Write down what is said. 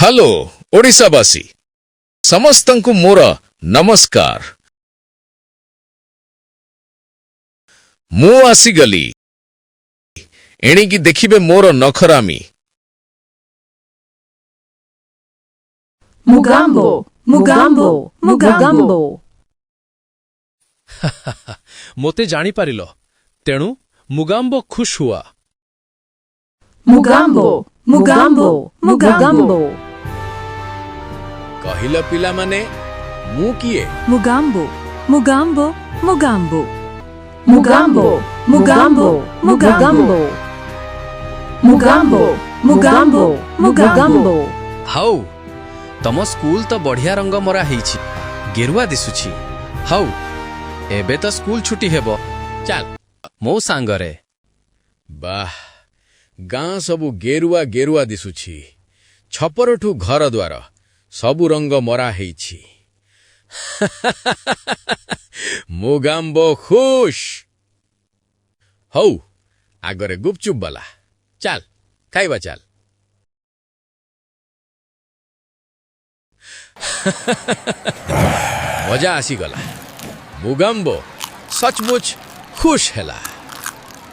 Hello ଓଡ଼ିଶାବାସୀ, ସମସ୍ତଙ୍କୁ ମୋର ନମସ୍କାର। ମୁଁ ଆସିଗଲି। ଏଣିକି ଦେଖିବେ ମୋର ନଖରାମି। Mugambo, Mugambo, Mugambo. ମୋତେ ଜାଣିପାରିଲ, ତେଣୁ ମୁଗାମ୍ବୋ ଖୁସ୍ ହୁଆ। Mugambo, Mugambo, Mugambo. କହିଲ ପିଲାମାନେ, ମୁଁ କିଏ? Mugambo, Mugambo, Mugambo. Mugambo, Mugambo, Mugambo. Mugambo, Mugambo, Mugambo. ହଉ, ତମ ସ୍କୁଲ ତ ବଢ଼ିଆ ରଙ୍ଗ ମରା ହେଇଛି, ଗେରୁଆ ଦିଶୁଛି। ହଉ, ଏବେ ତ ସ୍କୁଲ ଛୁଟି ହେବ, ଚାଲ ମୋ ସାଙ୍ଗରେ। ବାଃ, ଗାଁ ସବୁ ଗେରୁଆ ଗେରୁଆ ଦିଶୁଛି। ଛପରଠୁ ଘର ଦ୍ୱାର ସବୁ ରଙ୍ଗ ମରା ହେଇଛି। ମୁଗାମ୍ବୋ ଖୁସ୍। ହଉ, ଆଗରେ ଗୁପଚୁପ ବାଲା, ଚାଲ ଖାଇବା ଚାଲ। ମଜା ଆସିଗଲା। ମୁଗାମ୍ବୋ ସଚମୁଚ ଖୁସ୍ ହେଲା।